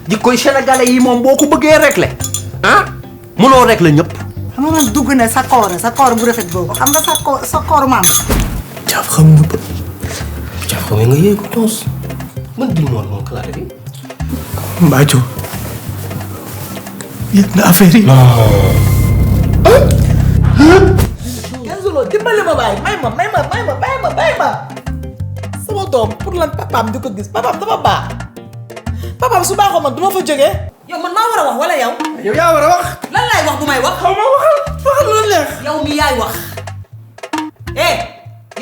jikkoy sénégalais yi moom boo ko bëggee régler ah mënoo régler ñëpp. xam nga man dugg na sa koor bu rafet boobu xam nga sa koor maam. Caaf xam nga ba Caaf xam nga yéegu toos man di moom clare bi. Mbathio yëg nga affaire yi. Kenzo dimbali ma baay may ma sama doom pour lan papaam di ko gis papaam dafa baax papaam su baaxoon man du ma fa jógee. yow man maa war a wax wala yow. yow yaa war a wax. lan laay wax bu may wax. xaw ma waxal lu la neex. yow mi yaay wax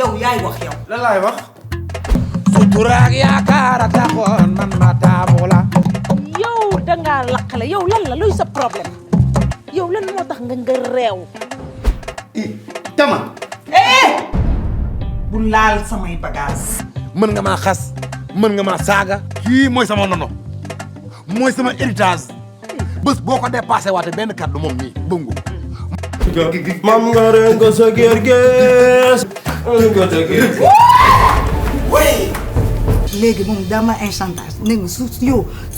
yow yaay wax yow. lan laay wax. sutura ak yaakaar a taxoon man ma taamu la. yow dangaa lakkale yow lan la luy sa problème yow lan moo tax nga réew. Tama. bu laal samay bagage. mën nga maa xas mën nga maa saaga. kii mooy sama nono mooy sama héritage bés boo ko dépassé waate benn kàddu moom nii bëngu. mam nga rengo sa gergees nga tege. léegi moom dama inchantage ne nga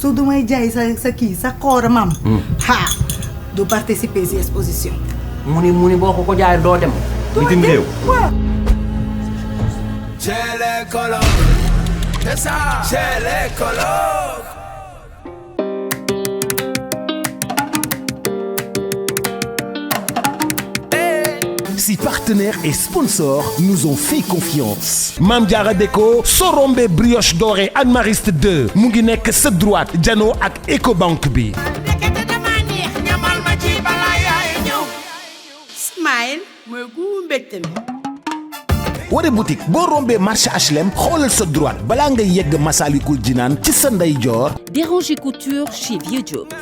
su du may jaay sa kii sa koor maam. du participer si exposition. mu ni boo ko jaay doo dem. bitim réew. Chez les colocs, c'est ça. Chez les colocs. Si partenaires et sponsors nous ont fait confiance. Mame Diarra Déco Sorombe brioche dorée Anne Mariste 2 mu ngi nekk sa droite jano ak Ecobank bi. Smile mooy gu mbégte mi. Woré boutique boo rombee marché HLM xoolal sa droite balaa nga yegg Massalikul Jinaan ci sa ndeyjoor. Déranger Couture chez Vieux Diop.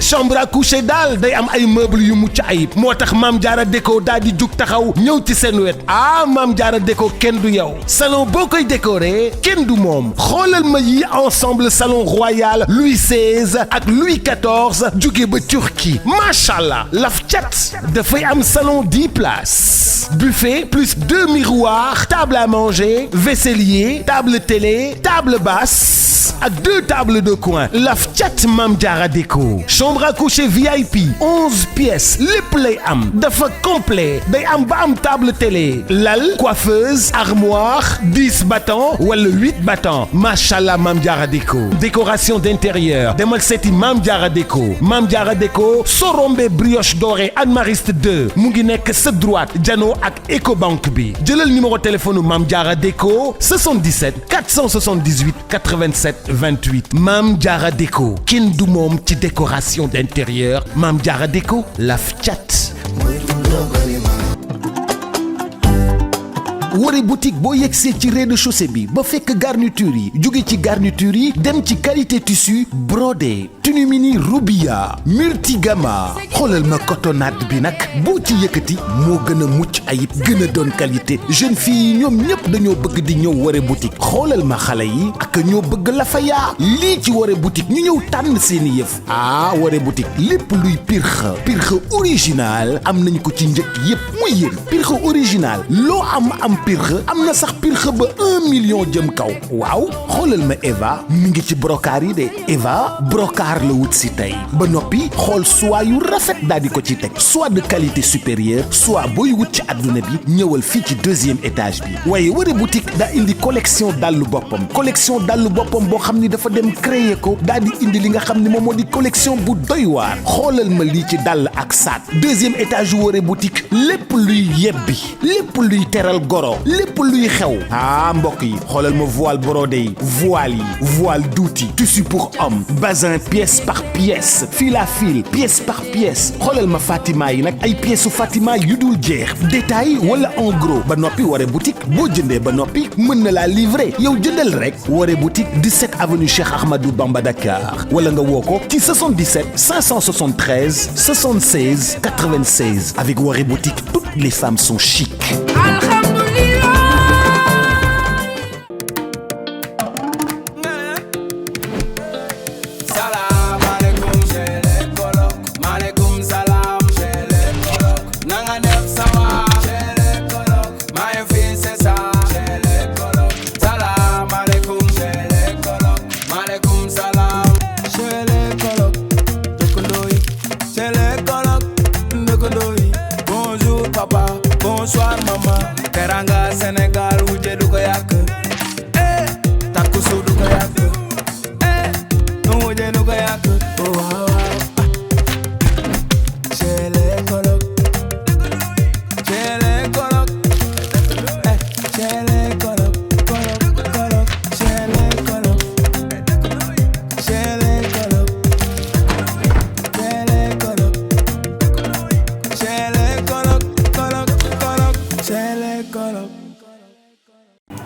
chambre à coucher daal day am ay meubles yu mucc ayib moo tax Mame Diarra Déco daal di jug taxaw ñëw ci seen wet Mame Diarra Déco kenn du yow salon boo koy décorer kenn du moom xoolal ma yi ensemble salon royal Louis XVI ak Louis XIV jóge ba Turquie machallah laf cat dafay am salon 10 places buffet plus 2 miroirs table à manger vaisselier table télé table basse ak 2 tables de coin laf cat Mame Diarra Déco chambre à coucher VIP 11 pièces lépp lay am dafa complet day am ba am table télé lal coiffeuse armoire 10 battants wala 8 battants machallah Mame Diarra Déco décoration d'intérieur demal seeti Mame Diarra Déco Mame Diarra Déco Sorombe brioche dorée Anne Mariste 2 mu ngi nekk sa droite jano ak Ecobank bi jëlal numéro téléphone Mame Diarra Déco 77 478 87 28 Mame Diarra Déco kenn du moom ci décoration d'intérieur Mame Diarra Déco laf cat. Woré boutique boo yegsee ci rez-de-chaussée bi ba fekk garniture yi jóge ci garniture yi dem ci qualité tissu brodé tenue mini Rubia multigama xoolal ma cotonnade bi nag boo ci yëkkati moo gën a mucc ayib gën a doon qualité jeune fille yi ñoom ñëpp dañoo bëgg di ñëw Woré boutique xoolal ma xale yi ak ñoo bëgg la fa yaa lii ci Woré boutique ñu ñëw tànn seeni yëf Woré boutique lépp luy pirxa original am nañ ko ci njëkk yëpp muy yéen pirxa original loo am pirxe am na sax pirxe ba 1 million jëm kaw waaw xoolal ma Eva mi ngi ci brocart yi de Eva brocart la wut si tey ba noppi xool soie yu rafet daal di ko ci teg soit de qualité supérieure soit booy wut ci adduna bi ñëwal fii ci 2e étage bi waaye Woré boutique daa indi collection dallu boppam boo xam ni dafa dem créer ko daal di indi li nga xam ni moom moo di collection bu doy waar xoolal ma lii ci dàll ak saat 2e étage yu Woré boutique lépp luy yebbi lépp luy teral goro lépp luy xew mbokk yi xoolal ma voile brodé yi voile douti tissu pour homme bazin pièce par pièce fil à fil pièce par pièce xoolal ma Fatima yi nag ay pièces su Fatima yu dul jeex détail wala en gros ba noppi Woré boutique boo jëndee ba noppi mën na laa livrer yow jëndal rek Woré boutique 17 avenue Cheikh Ahmadou Bamba Dakar wala nga woo ko ci 77 573 76 96 avec Woré boutique toutes les femmes sont chic.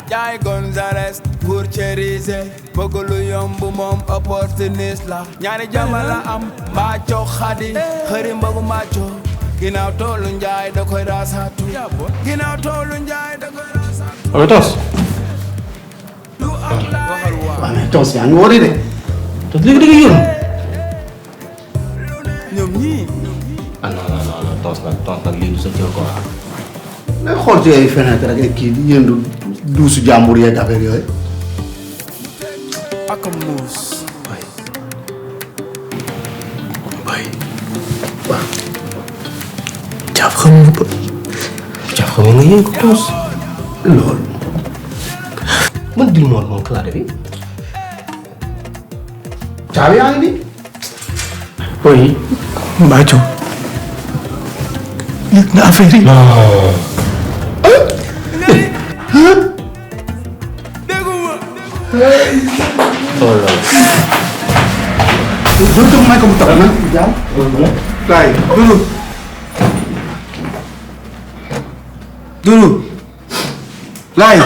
Jai Gonzales pour chériser bëgg lu yomb moom opportuniste la ñaari jamala am mbaaco xadi xëri mbagu mbaaco ginnaaw toolu njaay da koy raasatu ginnaaw toolu njaay da koy raasatu Ama Tos. waaw mais Tos yaa ngi wari de. Tos léegi da nga yónni. ñoom ñii Ah non Tos nag lii du sa cër quoi. ngay xool ci ay fenêtre rek kii di yëndu duusu jàmbur yeeg affaire yooyu. ak muus Bay. Waaw. Caaf xam nga ba. Caaf xam nga yéen ko Tos. loolu. Man dil moom kalaate bi. caabi yaa ngi nii. Oui. Mbacco. yëg nga affaire yi. Non. dégguma Oh là là. Dulu may ko mu tax na jàmm. Laay Dulu. Laay.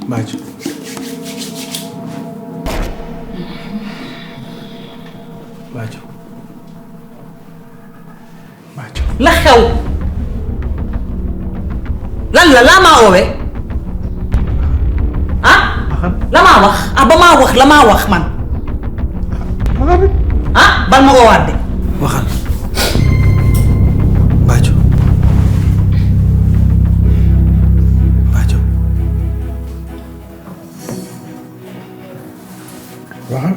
Mbacco. Mbacco. Mbacco. la xew lan la laa maa oowee ah la maa wax ah ba maa wax la maa wax man ah bal ma ko waat de Waxal. Mbacco. Mbacco. Waxal.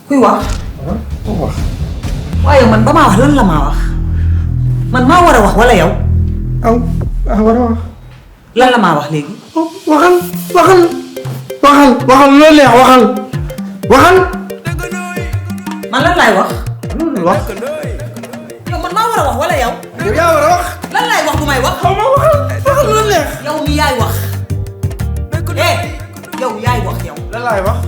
kuy wax waaye man ba maa wax lan la maa wax man maa war a wax wala yow Aw. War a wax. lan la maa wax léegi Waxal. Waxal. Waxal. Waxal lu neex waxal. Waxal. man lan laay wax Loolu wax. yow man maa war a wax wala yow Yow yaa war a wax. lan laay wax bu may wax Xaw ma waxal. Waxal lu neex. yow mi yaay wax yow yaay wax yow Lan laay wax.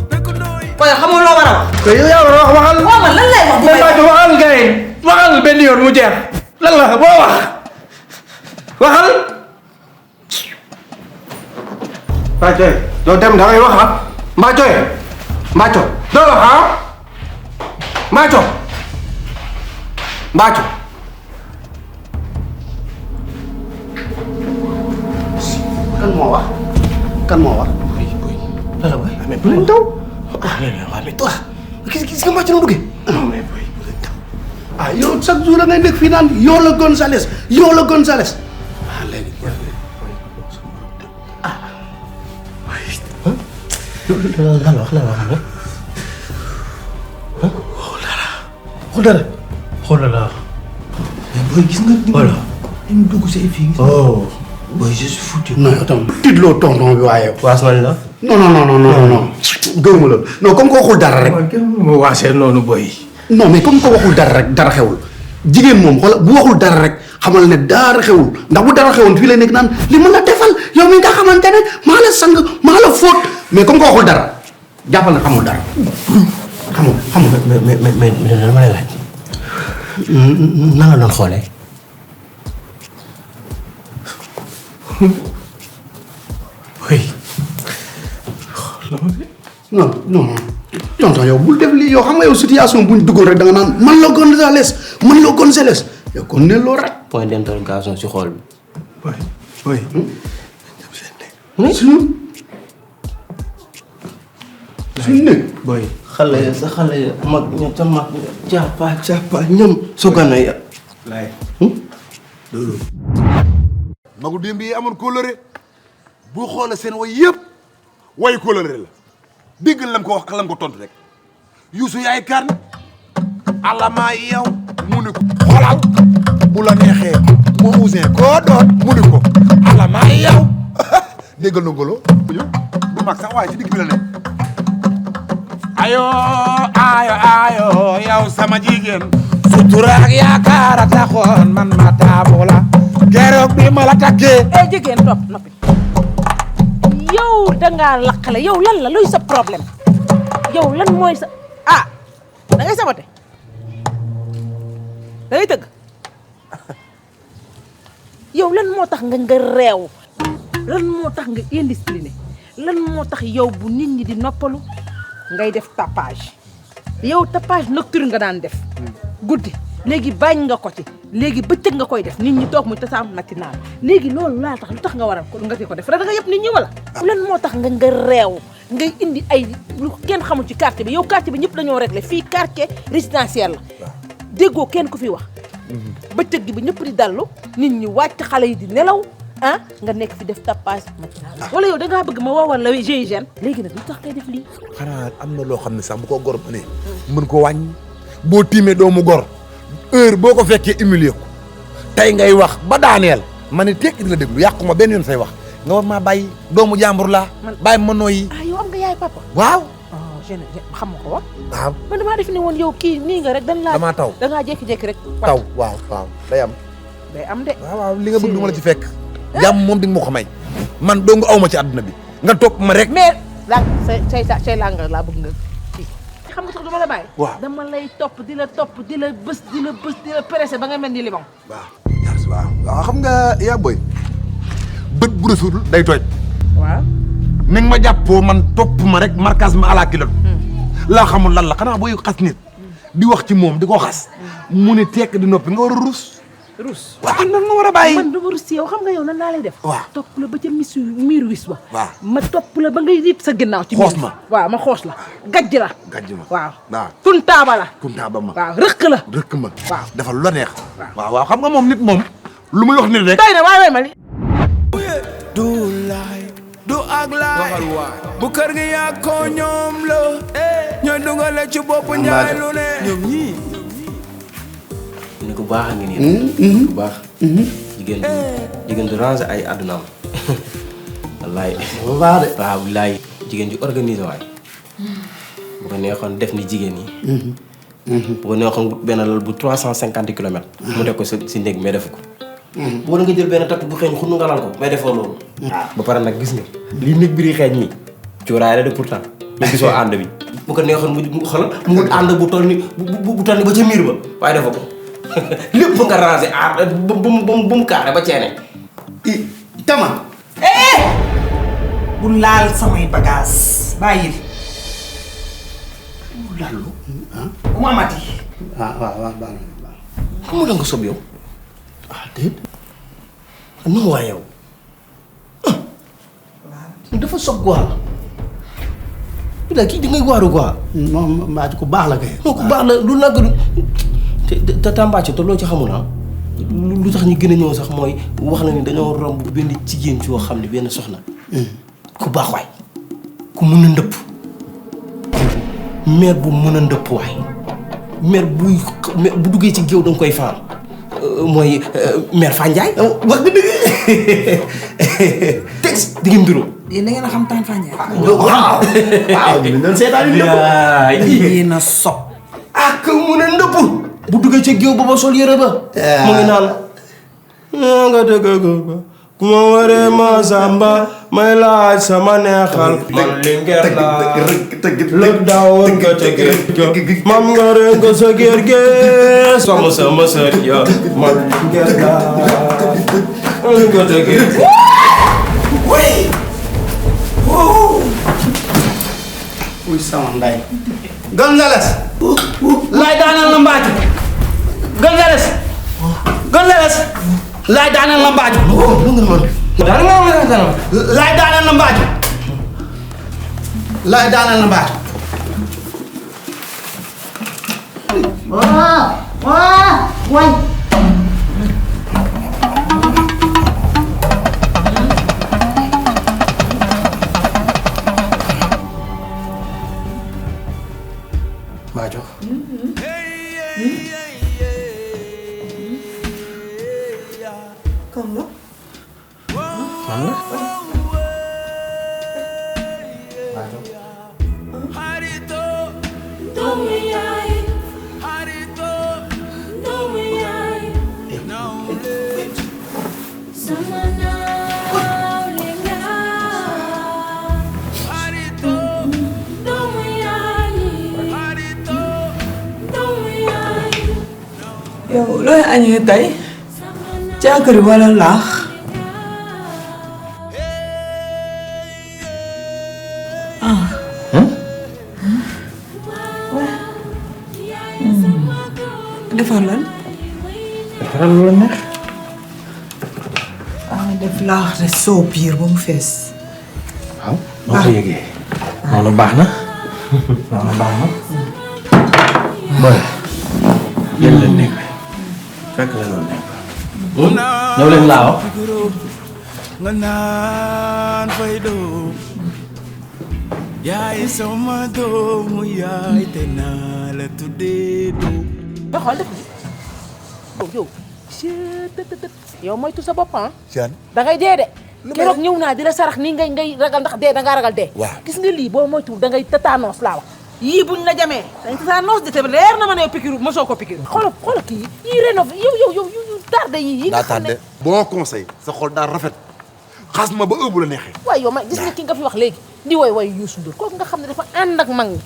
ko yow xamoo loo war a wax Yow yaa war a wax waxal. waaw man lan laay wax bu may wax Mbacco waxal kay. Waxal benn yoon mu jeex. Lan la boo wax. Waxal. Mbacco doo dem da ngay wax ah. Mbacco Mbacco doo wax ah. Mbacco. Mbacco. Kan moo wax. Kan moo wax. Lan la waay. Mais bu leen taw. Ah mais Tos. Gis nga mbàcc na mu duggee. Non mais boy bu leen taw. Ah yow chaque jour da ngay nekk fii naan yow la Gonzales yow la Gonzales. Ah léegi. Lan la wax ne. Xool dara. Xool dara. Mais boy gis nga. Voilà. ñu dugg si fii. Oh. Boy je suis foutu. non yow tam tiitloo tonton bi waaye. Waas man la. non gëwuma la non comme ko waxul dara rek. Ma waasee noonu boy. non mais comme ko waxul dara rek dara xewul jigéen moom xoolal bu waxul dara rek xamal ne dara xewul ndax bu dara xewoon fii lay nekk naan li ma la defal yow mi nga xamante ne maa la sang maa la fóot mais comme ko waxul dara jàppal na xamul dara xamul. mais dama lay laaj. Nan la doon xoolee. Oui. non tonton yow bul def lii yow xam nga yow situation buñ duggoon rek da nga naan man la Gonzales yow kon ne loo rek. Point d'interrogation si xool bi. oui. suñu nekk. Boy xale ya sa xale ya mag ña ca mag ña jàppa ñam sugana ya. Laay. Loolu. magu démb yi amoon kóllëre boo xoolee seen way yëpp wayu kóllëre la déggal lam ko wax ak lam ko tontu rek Youssou yaay kan Allah maa yow mu ni ko xoolal bu la neexee moo Ouzin koo doon mu ni ko Allah maa yow déggal na ngolo bu ñëw du mag sax waaye ci digg bi la ne ayo ayo ayo yow sama jigéen sutura ak yaakaar a taxoon man ma taamu la keroog bi ma la takkee jigéen topp noppi yow dangaa laqale yow lan la luy sa problème yow lan mooy sa da ngay sabote da ngay tëgg yow lan moo tax nga réew lan moo tax nga indiscipliné lan moo tax yow bu nit ñi di noppalu ngay def tapage yow tapage nocturne nga daan def guddi léegi bañ nga ko ci léegi bëccëg nga koy def nit ñi toog muy tasaam matinal léegi loolu laa tax lu tax nga waral nga di ko def da nga yëpp nit ñi wala lan moo tax nga réew ngay indi ay lu kenn xamul ci quartier bi yow quartier bi ñëpp dañoo réglé fii quartier résidentiel la déggoo kenn ku fi wax bëccëg gi ba ñëpp di dallu nit ñi wàcc xale yi di nelaw nga nekk fi def tapage matinal wala yow da ngaa bëgg ma woowal la GIGN léegi nag lu tax ngay def lii xanaa am na loo xam ne sax bu ko gor mënee mën ko wàññi boo tiimee doomu gor heure boo ko fekkee humilier ko tey ngay wax ba daaneel ma ne tekki di la déglu yàqu ma benn yoon say wax nga war maa bàyyi doomu jàmbur laa bàyyi ma nooyi yow am nga yaay papa waaw xam nga ko wax waaw man damaa def ne woon yow kii nii nga rek damaa taw da ngaa jékki-jékki rek taw waaw day am de waaw li nga bëgg du ma la ci fekk jàmm moom di nga ma ko may man dong aw ma ci àdduna bi nga topp ma rek mais say laa nga laa bëgg nga kii xam nga tax dama la bàyyi waaw dama lay topp di la bës di la pressé ba nga mel ni limon waaw xam nga yaa boy bët bu rësul day tooj waaw ni nga ma jàppoo man topp ma rek marquage ma ala kilot laa xamul lan la xanaa booy xas nit di wax ci moom di ko xas mu ne tekk di noppi nga war a rus waaw nan nga war a bàyyi man du ma rus yow xam nga yow nan laa lay def waaw topp la ba ca miiru wis ba waaw ma topp la ba ngay yit sa ginnaaw ci xoos ma waaw ma xoos la gajj la waaw kuntaaba la kuntaaba ma waaw rëkk ma waaw dafa lu la neex waaw xam nga moom nit moom lu muy wax nit rek doy na waay ma li du laay du ak laay bu kër gi yaa ko ñoom la ñooy dugale ci bopp njaay lu ne ñoom ñii ni ku baax a ngi nii ku baax jigéen du ranger ay àddunaam wallaay waaw wallaay jigéen ju organisé waay bu ko neexoon def ni jigéen yi bu ko neexoon benn lal bu 350 kilomètres mu def ko si néeg mais def ko boo nga jël benn tatt bu xeeñ xunu nga lal ko mais defoo loolu ba pare nag gis nga lii néeg bi di xeeñ mi cuuraay la de pourtant mais gisoo ànd bi bu ko neexoon mu xoolal mu wut ànd bu toll ni bu toll ni ba ca miir ba waaye defoo ko lépp nga rangé ba mu carré ba ceene tama bu laal samay bagage bàyyil bu lallu bu mu amati waaw xam nga nga sob yow déet non waa yow dafa sob quoi kii di ngay waaru quoi moom mbaaj ku baax la kay ku baax la lu nag te tàmbaaco te loo ci xamul lu tax ñu gën a ñëw sax mooy wax na ni dañoo romb benn jigéen ci yoo xam ne benn soxna ku baax waay ku mën a ndëpp mère bu mën a ndëpp waay mère bu duggee ci géew danga koy faam mooy mère Fandiaye wax nga dëgg texte di ngeen duroo yéen da ngeen a xam Tane Fandiaye waaw ñu doon seetaan yéen a sob ak mun a ndëpp bu duggee ci géew ba sol yëre ba mu ngi naan nga dëgg ko ku ma waree ma samba may laaj sama neexal man li ngeen laa lëg daaw nga tëgg mam nga reen ko sa géer géer sama sër ya man li ngeen laa nga tëgg uy sama nday Gonzales laay daaneel la mbaaj Gonzales laay daaneel la mbaaj laay daaneel la mbaaj laay daaneel la mbaaj waay Kan la. man la. yow looy añee tey caakiri wala laax defar lan defaral lu la neex. def laax de soo biir ba mu fees waaw boo ko yëgee. noonu baax na. noonu baax na. boy jël leen nekk bi fekk la noonu nekk. ñëw leen laaw. nga naan fay doom yaay sama doomu yaay te naa la tuddee doom. ba xool def yow yow moytu sa bopp ah. da ngay dee de. keroog ñëw naa di la sarax nii ngay ragal ndax dee da ngaa ragal dee. waaw gis nga lii boo moytuwul da ngay tétanos laa wax. yii buñ la jamee dañ tétanos de te leer na ma ne yow pikiru mosoo ko pikiru. xoolal kii yii rénové yow tardé yii. yi nga xam ne bon conseil sa xol daal rafet xas ma ba ëpp la neexee. waaye yow ma gis nga ki nga fi wax léegi di woy Youssou Ndour kooku nga xam ne dafa ànd ak mag ñi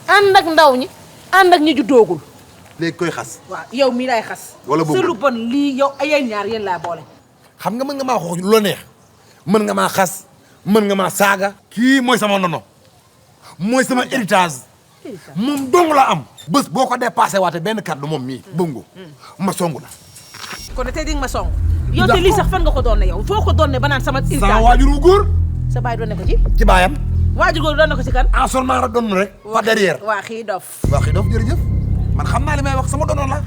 ànd ak ndaw ñi ànd ak ñi juddoogul. léegi koy xas. waaw yow mii laay xas. wala boobu sa lu bon lii yow ay ñaar yéen laa boole. xam nga mën nga maa wax lu la neex mën nga maa xas mën nga maa saaga. kii mooy sama nono mooy sama héritage moom dong la am. bés boo ko dépassé waate benn kàddu moom mii bëngu ma songu la. kon tey di nga ma song. yow te lii sax fan nga ko doon ne yow foo ko doon ne ba naan sama. sama waajur wu góor. sa baay doon ne ko ci. ci baayam. waajur góor doon ne ko ci kan. en seulement rek doon rek. fa derrière. waa xii dof. waa xii dof jërëjëf man xam naa li may wax sama donoon la.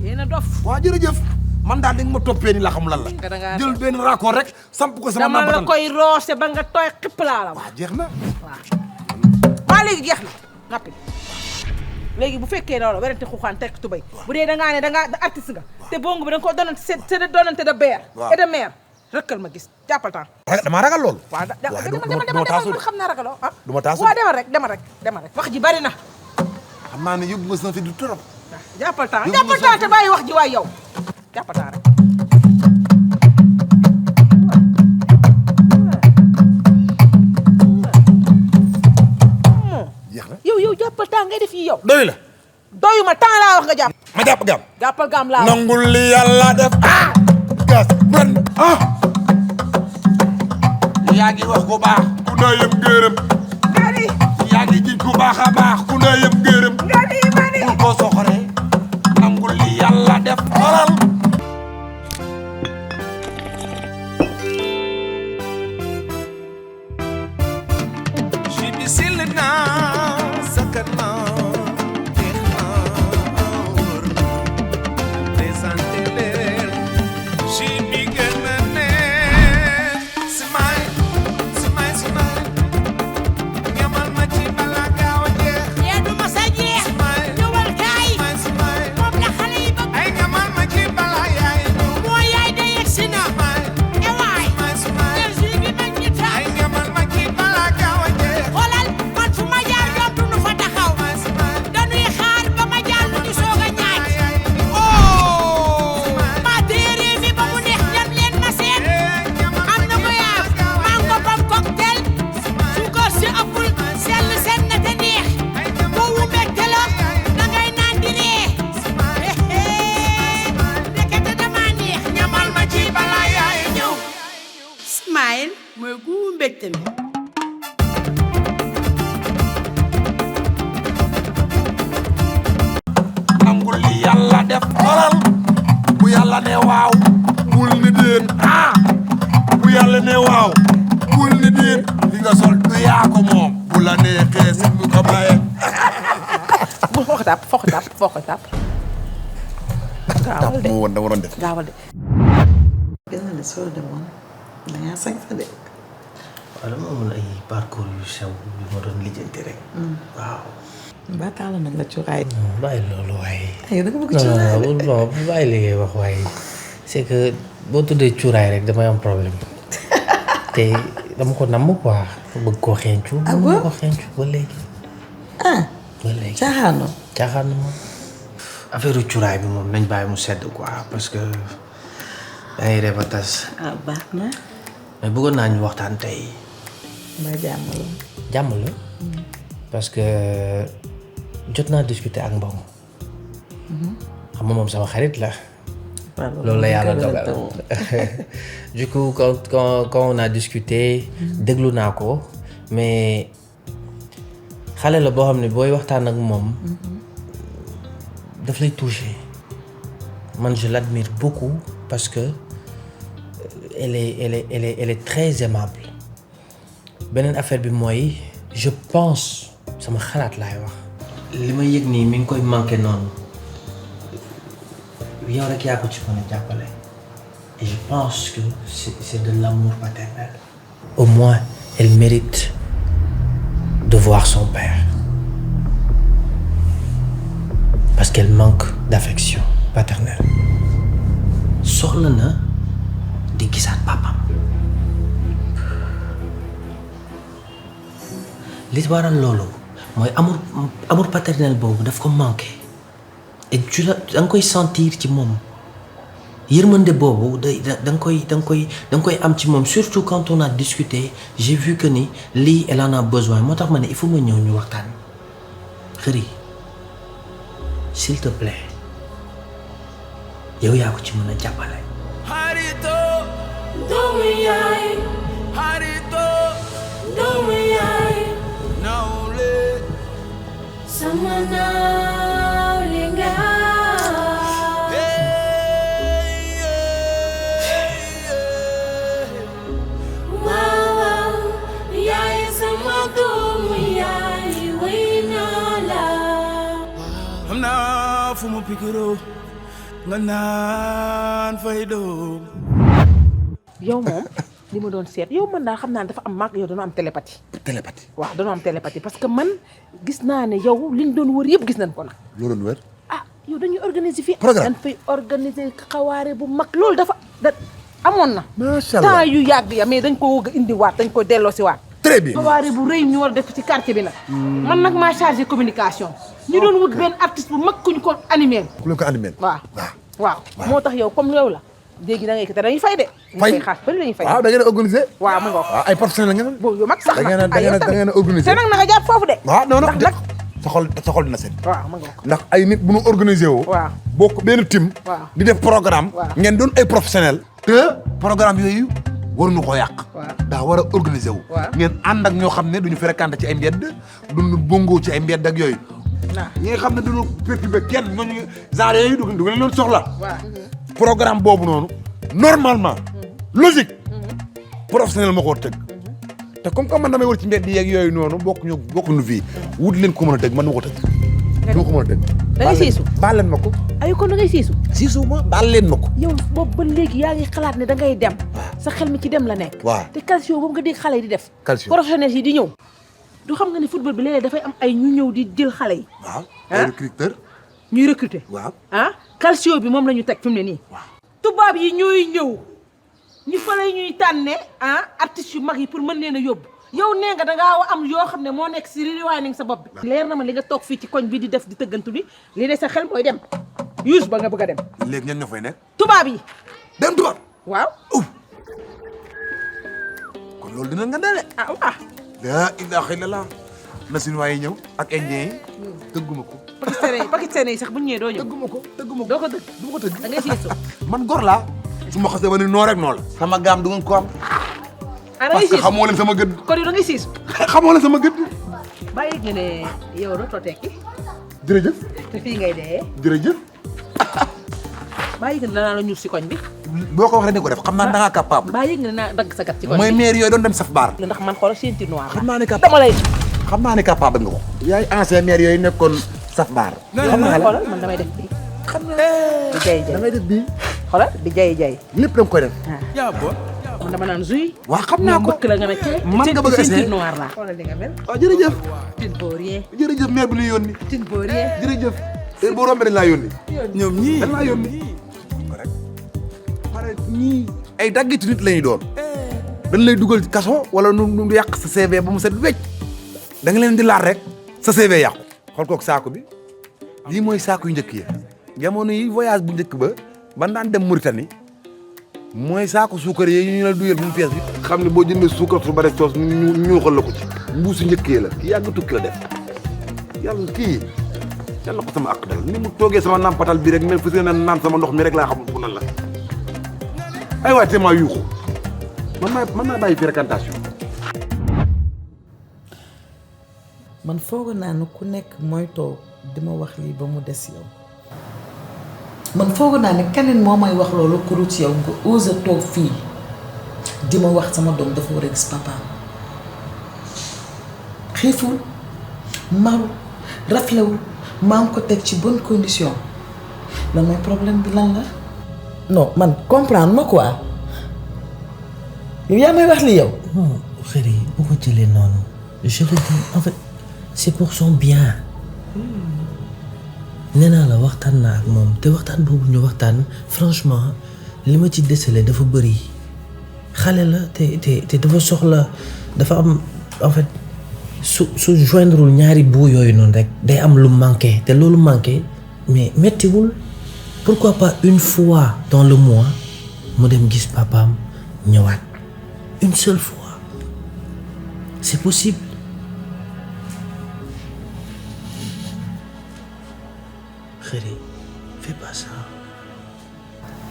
yéen a dof. waa jërëjëf man daal di nga ma toppee ni la xam lan la. jël benn raccord rek samp ko sama. dama la koy roose ba nga tooy xipp laa la. waa jeex na. waa léegi jeex na nappi léegi bu fekkee loolu werante xuuxaan tekk tubay bu dee dangaa ne dangaa artiste nga te bongo bi da nga ko doonante c'est de doonante de beer et de mer rëkkal ma gis jàppal temps damaa ragal loolu. waaw dama taasu xam naa ragaloo ah du ma taasu waaw demal rek wax ji bari na xam naa ne yóbbu nga sama fi du trop. jàppal temps te bàyyi wax ji waay yow jàppal temps rek yow jàppal temps ngay def yi yow. doy la. doyuma temps laa wax nga jàpp. ma jàpp gaam. jàppal gaam laa wax. nangul li yàlla def. gas ban yaa ngi wax ku baax. ku ndeyam gërëm. nga ni. yaa ngi jiñ ku baax a baax. ku ndeyam gërëm. nga ni ma ni. bul ko soxoree. nangul li yàlla def. xoolal. nangul li yàlla def. xoolal bu yàlla ne waaw. bul ni déet. bu yàlla ne waaw. bul ni déet. li nga sol du yaa ko moom. bu la neexee si bu ko maye. bu foo ko tàpp. gaawal de moo woon dama doon def. gaawal de. gis nga ne soo demoon dangaa sañ sa de. waaw dama amoon ay parcours yu sew yu ma doon lijjanti rek. waaw. ba taala nañ la cuuraay. bàyyi loolu waaye. ay da nga bëgg cuuraay de. non bàyyi li ngay wax waaye c'est que boo tuddee cuuraay rek damay am problème te dama ko namm quoi bëgg koo xeeñcu. bëgg ko xeeñcu ba léegi. ba léegi caaxaan moom. affaire cuuraay bi moom nañ bàyyi mu sedd quoi parce que dangay reba tas. baax na. mais bëggoon naa ñu waxtaan tey. mbaa jàmm la. jàmm la. parce que jot naa discuter ak Mbow. xam nga moom sama xarit la. loolu la yàlla dogal. du coup quand on a discuté déglu naa ko mais xale la boo xam ne booy waxtaan ak moom daf lay toucher man je l'admire beaucoup parce que elle est très aimable beneen affaire bi mooy je pense sama xalaat laay wax. li ma yëg nii mi ngi koy manqué noonu yow rek yaa ko ci mën a jàppale et je pense que c'est de l'amour paternel. au moins elle mérite de voir son père parce qu'elle manque d'affection paternelle. soxla na di gisaat papam li waral loolu mooy amour paternel boobu daf ko manqué et da nga koy sentir ci moom yërmande boobu da nga koy am ci moom surtout quand on a discuté j'ai vu que ni lii elle en a besoin moo tax ma ne il faut ma ñëw ñu waxtaan xëri s'il te plaît yow yaa ko ci mën a jàppale. Harito doomu yaay Harito doomu yaay nawle sama nawle nga waaw yaay sama doomu yaay way naa la xam naa fu mu pikiroo nga naan fay doom. yow moom li ma doon seet yow man daal xam naa dafa am mag yow dañoo am télépathie. waaw dañoo am télépathie parce que man gis naa ne yow liñ doon wër yëpp gis nañ ko nag. loo doon wër. yow dañuy organiser fii. programme dañ fay organiser xawaare bu mag loolu dafa amoon na. macha allah temps yu yàgg ya mais dañ ko indiwaat dañ ko delloosiwaat. très bien xawaare bu rëy ñu war a def ci quartier bi nag. man nag maa chargé communication. ñu doon wut benn artiste bu mag ku ñu ko animé. ku leen ko animé. waaw moo tax yow comme yow la léegi da ngay te dañuy fay de. fay xaas bëri lañuy fay. waaw da ngeen a organisé. waaw mu ngoog. waaw ay professionnels ngeen. boobu yow mag sax da ngeen a organisé. te nag na nga jàpp foofu de. waaw non non ndax sa xol dina set. waaw mu ngoog. ndax ay nit bu ñu organisé woo. waaw bokk benn team. waaw di def programme. waaw ngeen doon ay professionnels. te programme yooyu waruñu ko yàq. waaw daa war a organisé wu. waaw ngeen ànd ak ñoo xam ne duñu fréquenté ci ay mbedd duñu bongo ci ay mbedd ak yooyu. ñi nga xam ne duñu perturbé kenn ñooñu genre yooyu du ngeen leen soxla. programme boobu noonu normalement logique professionnel ma ko war tëgg te comme que man damay war ci mbedd yeeg yooyu noonu bokkuñu fii wut leen ko mën a tëgg man ma ko tëgg. du ma ko mën a tëgg. da ngay siisu baal leen ma ko. ay kon da ngay siisu. siisu ma baal leen ma ko. yow boobu ba léegi yaa ngi xalaat ne da ngay dem. sa xel mi ci dem la nekk. waaw te calcio boobu nga dégg xale yi di def. calcio professionnels yi di ñëw. du xam nga ni football bi léeg-léeg dafay am ay ñu ñëw di jël xale yi. waaw ay recruteur. ñuy recruter. waaw calcio bi moom la ñu teg fi mu ne nii. tubaab yi ñooy ñëw ñu fa la ñuy tànne artistes yu mag yi pour mën leen a yóbbu yow nee nga dangaa am yoo xam ne moo nekk si riwaay nañ sa bopp bi. leer na ma li nga toog fii ci koñ bi di def di tëggantu bi li ne sa xel mooy dem yuus ba nga bëgg a dem. léegi ñan ñoo fay nekk. tubaab yi. dem tubaab. waaw. kon loolu dina nga dale. waaw. la ilaha illallah na suñu waay ñëw ak indien yi tëgguma ko. pakistanais yi sax bu ñu ñëwee doo ñëw. tëgguma ko doo ko tëgg. du ma ko tëgg. da ngay siisu. man gor laa. su ma xasee ba ni noo rek noo la. sama gaam du ngeen ko am. parce que xamoo leen sama gëdd. kon yow da ngay siisu. xamoo leen sama gëdd. bàyyi nga ne yow dootoo tekki. jërëjëf. te fii ngay dee. jërëjëf. bàyyi nga ne danaa la ñuul si koñ bi. boo ko waxee ne ko def xam naa da ngaa capable. bàyyi nga ne naa dagg sa gat ci koñ bi. mooy maire yooyu doon dem saf baar. ndax man xoolal ceinture noire. xam naa ne capable dama lay. xam naa ne capable nga ko. yaay ancien maire yooyu nekkoon saf baar. xam naa la xoolal man damay def bii. xam naa di jay jay damay def bii. xoolal di jay jay. lépp da nga koy def. yaa bo man dama naan zuy. waa xam naa ko mbëkk la nga ne cee. man nga bëgg a essayer ceinture noire laa. xoolal li nga mel. waaw jërëjëf. tin boorier. jërëjëf maire bi ñu yónni. tin boorier. jërëjëf. heure boo rombee dañ laa yónni. ñoom ñii dañ laa yónni. correct. pare ñii ay daggitu nit lañuy doon. dañ lay dugal ci kaso wala nu yàq sa CV ba mu set wecc. da nga leen di laal rek sa CV yàqu. xool kook saako bi lii mooy saako yu njëkk yi jamono yi voyage bu njëkk ba ban daan dem Mauritanie mooy saako suukar yi ñu la duyal bu mu fees bi xam ne boo jëndee suukar su bare soos ñu ñuuxal la ko ci mbuusu njëkk yi la kii yàgg tukki la def yàlla kii yàlla ko sama àq dal ni mu toogee sama nampatal bi rek mel fas yéene naan sama ndox mi rek laa xamul fu nan la ay waay te maa yuuxu man naa bàyyi fréquentation. man foog naa ne ku nekk mooy toog di ma wax lii ba mu des yow man foog naa ne keneen moo may wax loolu ku dul ci yow nga ose toog fii di ma wax sama doom dafa war a gis papaam xiiful maru raflewul maa ngi ko teg ci bonne condition lan mooy problème bi lan la non man comprendre ma quoi yow yaa may wax li yow. non xëy bu ko jëlee noonu je le dis en fait c'est pour son bien. nee naa la waxtaan naa ak moom te waxtaan boobu ñu waxtaan franchement li ma ci décelé dafa bëri xale la te dafa soxla dafa am en fait su joindrewul ñaari buu yooyu noonu rek day am lu manqué te loolu manqué mais mettiwul pourquoi pas une fois dans le mois mu dem gis papaam ñëwaat une seule fois c'est possible. Xëri fais pas ça.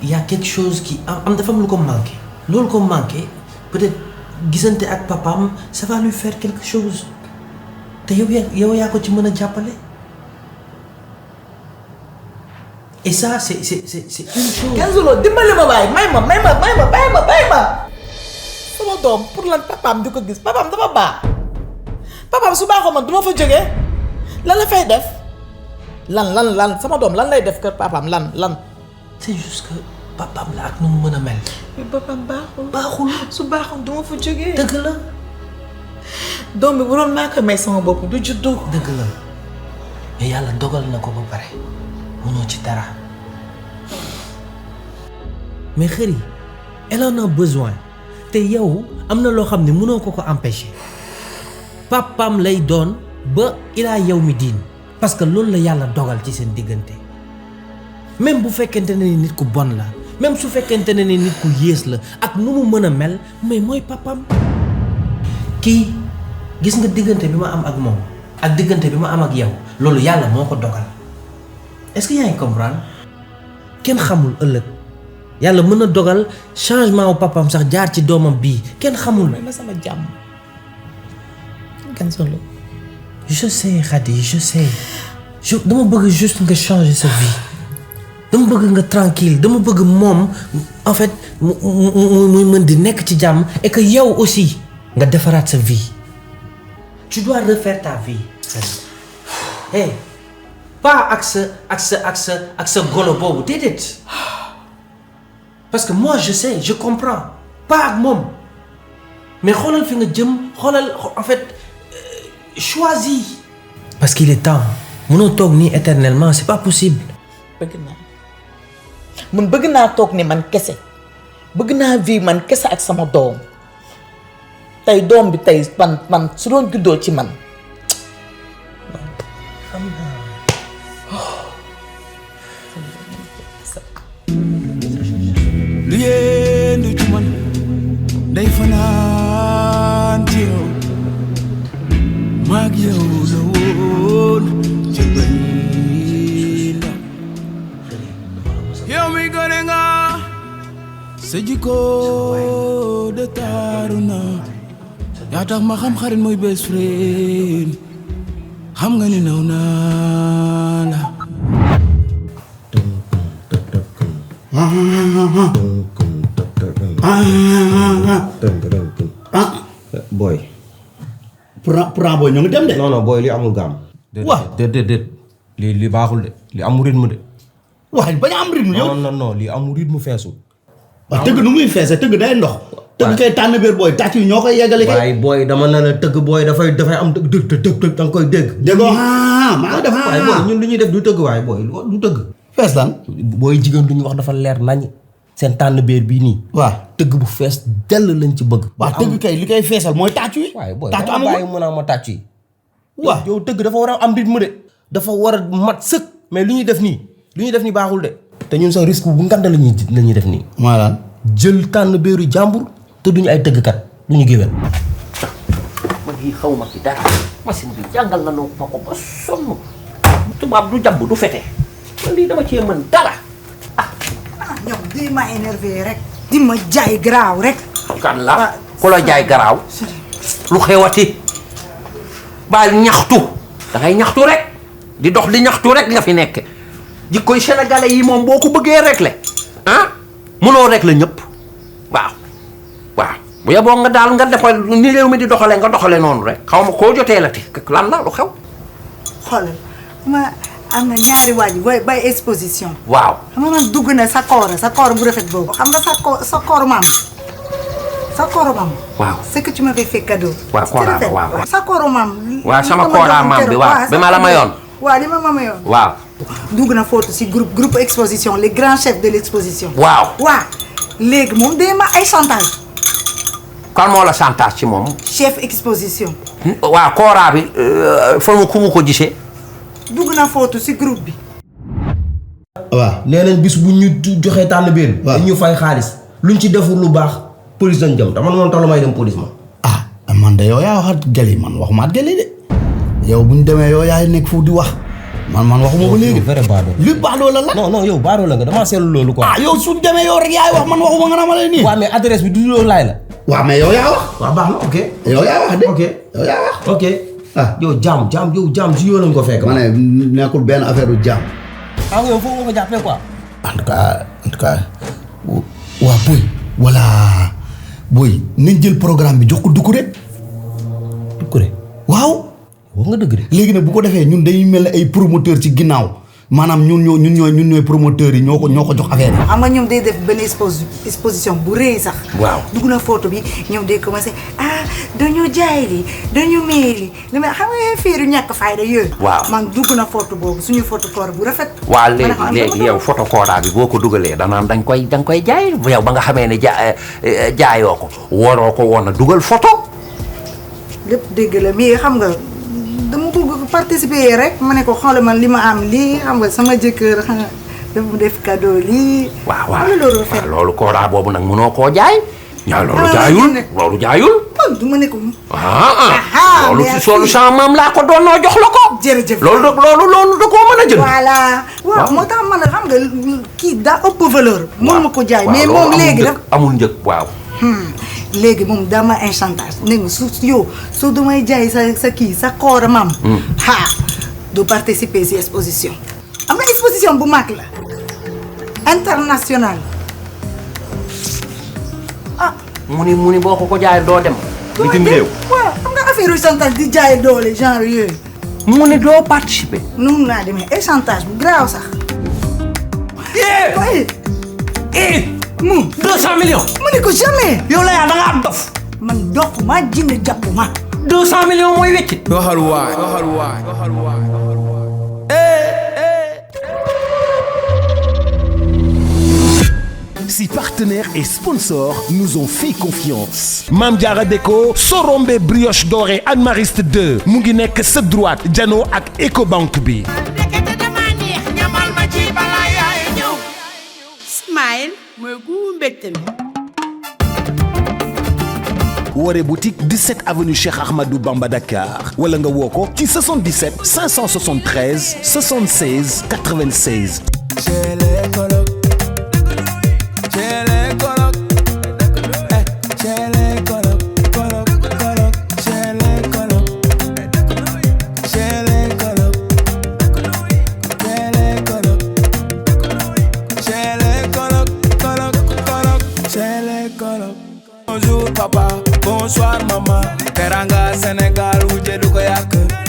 Il y a quelque chose qui am dafa am lu ko manqué loolu ko manqué peut-être gisante ak papaam ça va lui faire quelque chose te yow yaa ko ci mën a jàppale et ça c'est une chose. Kenzo dimbali ma baay may ma sama doom pour lan papaam di ko gis papaam dafa baax papaam su baaxoo man du ma fa jógee lan la fay def. lan sama doom lan lay def kër papaam lan. c'est juste que papaam la ak nu mu mën a mel. mais papaam baaxul. baaxul su baaxul du ma fa jógee. dëgg la. doom bi bu doon maa ko may sama bopp du juddu. dëgg la mais yàlla dogal na ko ba pare mënoo ci dara mais Xëri elle en a besoin te yow am na loo xam ne mënoo ko empêcher papaam lay doon ba ilaa yow mi diin. parce que loolu la yàlla dogal ci seen diggante même bu fekkente ne ni nit ku bon la même su fekkente ne ni nit ku yées la ak nu mu mën a mel mais mooy papam kii gis nga diggante bi ma am ak moom ak diggante bi ma am ak yow loolu yàlla moo ko dogal est-ce que yaa ngi comprendre kenn xamul ëllëg yàlla mën na dogal changement wu papam sax jaar ci doomam bii kenn xamul. may ma sama jàmm Kenzo. Je sais Khady je sais dama bëgg juste nga changer sa vie dama bëgg nga tranquille dama bëgg moom en fait muy mën di nekk ci jàmm et que yow aussi nga defaraat sa vie tu dois refaire ta vie hey pas ak sa golo boobu déedéet parce que moi je sais je comprends pas ak moom mais xoolal fi nga jëm xoolal en fait choisis parce qu'il est temps mënoo toog nii éternellement c'est pas possible. bëgg naa toog ni man kese bëgg naa vivre man kese ak sama doom tey doom bi tey man su doon juddoo ci man xam naa. lu yéendu ci man day fanaan ci yow. maag yow la woon ci bëri la yow mi gone nga sa jikko de taaru na yaa tax ma xam xarit mooy best friend xam nga ni naw naa la boy pourant booy ñoo ngi dem de. non booy li amul gaam. waaw déet li baaxul de li amul rythme de. waaye bañ a am rythme yow. non li amul rythme feesul. waaw tëgg nu muy feese tëgg day ndox. tëgg kay tànn biir booy tàcc yi ñoo koy yeggale kay. waaye booy dama ne la tëgg booy dafay am dëgg da nga koy dégg. déggoo maa ngi def waaye booy ñun lu ñuy def du tëgg waaye booy du tëgg. fees lan. booy jigéen du ñu wax dafa leer nañ seen tànn biir bii nii. waaw tëgg bu fees dell lañ ci bëgg. waaw tëgg kay li koy feesal mooy tàcc yi. waaye booy tàcc dama bàyyi mën a ma tàcc yi. waaw yow tëgg dafa war a am rythme de. dafa war a mat sëkk mais lu ñuy def nii baaxul de. te ñun sax risque bu ngand la ñuy def nii. maanaam jël tànn biiru jàmbur te duñu ay tëggkat duñu géwél. man yi xaw ma ci dara machine bi jàngal na noo ma ko ba sonn tubaab du jàmb du fete man lii dama cee mën dara. ñoom di ma énervé rek. di ma jaay garaaw rek. kan la ku la jaay garaaw. lu xewati bàyyi ñaxtu da ngay ñaxtu rek di dox di ñaxtu rek nga fi nekk jikkoy sénégalais yi moom boo ko bëggee régler ah mënoo régler ñëpp waaw bu yeboo nga daal nga defal ni réew mi di doxalee nga doxalee noonu rek xaw ma koo jotee la ti lan la lu xew. xoolal ma am na ñaari waaj booy bay exposition. waaw xam nga man dugg na sa koor bu rafet boobu. xam nga sa koor maam. waaw c'est que tu m'avais fait cadeau. waaw kooraa waaw sa koor maam. waaw sama kooraa maam bi waaw bi ma la mayoon. waaw li ma mayoon. waaw. dugg na photo si groupe exposition les grands chefs de l'exposition. waaw léegi moom day ma ay chantage. kan moo la chantage ci moom. chef exposition. waaw kooraa bi fa mu ku mu ko gisee. dugg na photo si groupe bi. waaw nee nañ bis bu ñu joxee tànn biir. waaw ñu fay xaalis luñ ci deful lu baax police dañ jëm te man moom talu may dem police ma. man de yow yaa waxat gëli man waxuma at gëli de yow bu ñu demee yow yaay nekk fu di wax man waxuma ko léegi. li baadoo la. non yow baadoo la nga damaa seetlu loolu quoi. yow suñ demee yow rek yaay wax man waxuma nga naa ma lay nii. waaw mais adresse bi du loolu laay la. waaw mais yow yaa wax. waaw baax na ok. yow yaa wax de. ok yow yaa wax. ok. yow jaam si yow lañ ko fekk. ma ne nekkul benn affaire du jaam. yow foofu nga ko jàppee quoi. en tout cas waa boy voilà boy nañ jël programme bi jox ko Doucouré. Doucouré waaw. wax nga dëgg de. léegi nag bu ko defee ñun dañuy mel ne ay promoteur ci ginnaaw maanaam ñun ñooy promoteurs yi ñoo ko jox affaire yi. xam nga ñoom day def benn exposition bu rëy sax. waaw dugg na photo bi ñoom day commencé dañu jaay li dañu mee li li may xam nga fiiru ñàkk fayda yooyu. waaw man dugg na photo boobu suñu photo koor bu rafet. waaw léegi yow photo kooraa bi boo ko dugalee danaan da nga koy jaay yow ba nga xamee ne jaayoo ko waroo ko woon a dugal photo. lépp dégg la mais xam nga. dama bëgg participer rek ma ne ko xoolal man li ma am lii xam nga sama jëkkër xam nga dafa def cadeau lii. waaw loolu kooraa boobu nag mënoo koo jaay. loolu jaayul. du ma ne ko. loolu sama maam laa ko doonoo jox la ko. jërëjëf loolu da koo mën a jël. voilà waaw moo tax man xam nga kii daa ëpp valeur. mën ma ko jaay mais moom léegi daf amul njëg waaw. léegi moom dama un chantage ne nga su damay jaay sa kii sa koor maam. du participer si exposition. am na exposition bu mag la international. mu ni boo ko jaay doo dem. bitim réew. waaw xam nga affaire yu chantage di jaay doole genre yooyu. mu ni doo participer. nun naa demee ay chantage bu graaw sax. mu 200 millions. mu ne ko jamais. yow la yaa da ngaa dof. man dof ma jinne jàpp ma. 200 millions mooy wecc. waxal waay. Si partenaires et sponsors nous ont fait confiance. Mame Diarra Déco Sorombe brioche dorée Anne Mariste 2 mu ngi nekk sa droite jano ak Ecobank bi. Smile mooy gu mbégte mi. Woré boutique 17 avenue Cheikh Ahmadou Bamba Dakar wala nga woo ko ci 77 573 76 96. Bonjour papa, bonsoir maman. Teranga Sénégal wujje du ko yàq.